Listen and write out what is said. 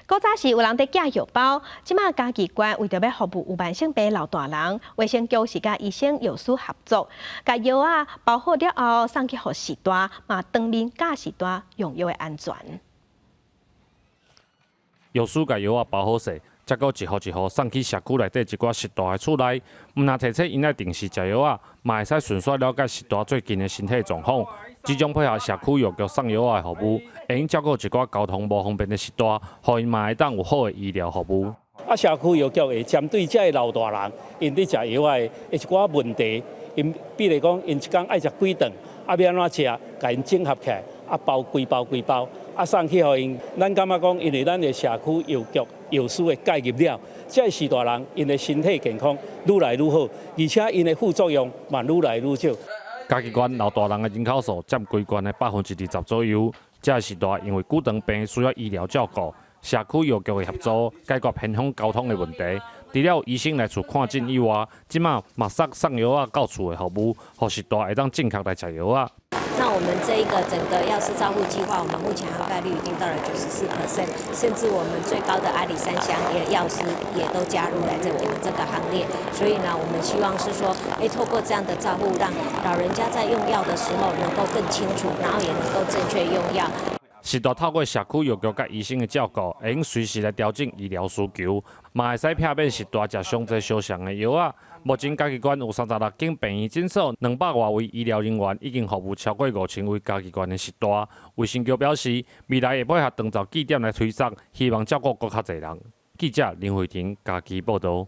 古早時有人佇寄藥包，這馬嘉義縣為著欲服務有慢性病老大人，衛生局是佮醫生藥師合作，共藥仔包好了後送去予序大，嘛當面教序大用藥的安全。藥師共藥仔包好勢，才閣一盒一盒送去社區內底一寡序大的厝內。毋但提醒𪜶愛定時食藥仔，嘛會使順紲了解序大最近的身體狀況。這種配合社區藥局送藥仔的服務，會用照顧一寡交通無方便的序大，予𪜶嘛會當有好的醫療服務。啊，社區藥局會針對這个老大人，𪜶佇食藥仔的一寡問題，𪜶比如講，𪜶一工愛食幾頓，啊，欲按怎食，共𪜶整合起來，啊，包規包規包，啊，送去予𪜶。咱感覺講，因為咱的社區藥局藥師的介入了，這个序大人𪜶的身體健康愈來愈好，而且𪜶的副作用嘛愈來愈少。嘉義縣老大人的人口數佔規縣的20%左右，這个序大因為久長病需要醫療照顧，社區藥局的協助解決偏鄉交通的問題。除了醫生來厝看診以外，這馬嘛送送藥仔到厝的服務，予序大會當正確來食藥仔。那我們這一個整個藥師照護計劃，我們目前涵蓋率已經到了94%，甚至我們最高的阿里山鄉也藥師也都加入來在我們這個行列。所以呢，我們希望是說，透過這樣的照護，讓老人家在用藥的時候能夠更清楚，然後也能夠正確用藥。序大透過社區藥局佮醫生的照顧，會用隨時來調整醫療需求，嘛會使避免序大食傷濟相像的藥仔。目前嘉義縣有36間病院診所，200外位醫療人員已經服務超過5000位嘉義縣的序大。衛生局表示，未來會配合長照據點來推送，希望照顧閣較濟人。記者林慧婷嘉義報導。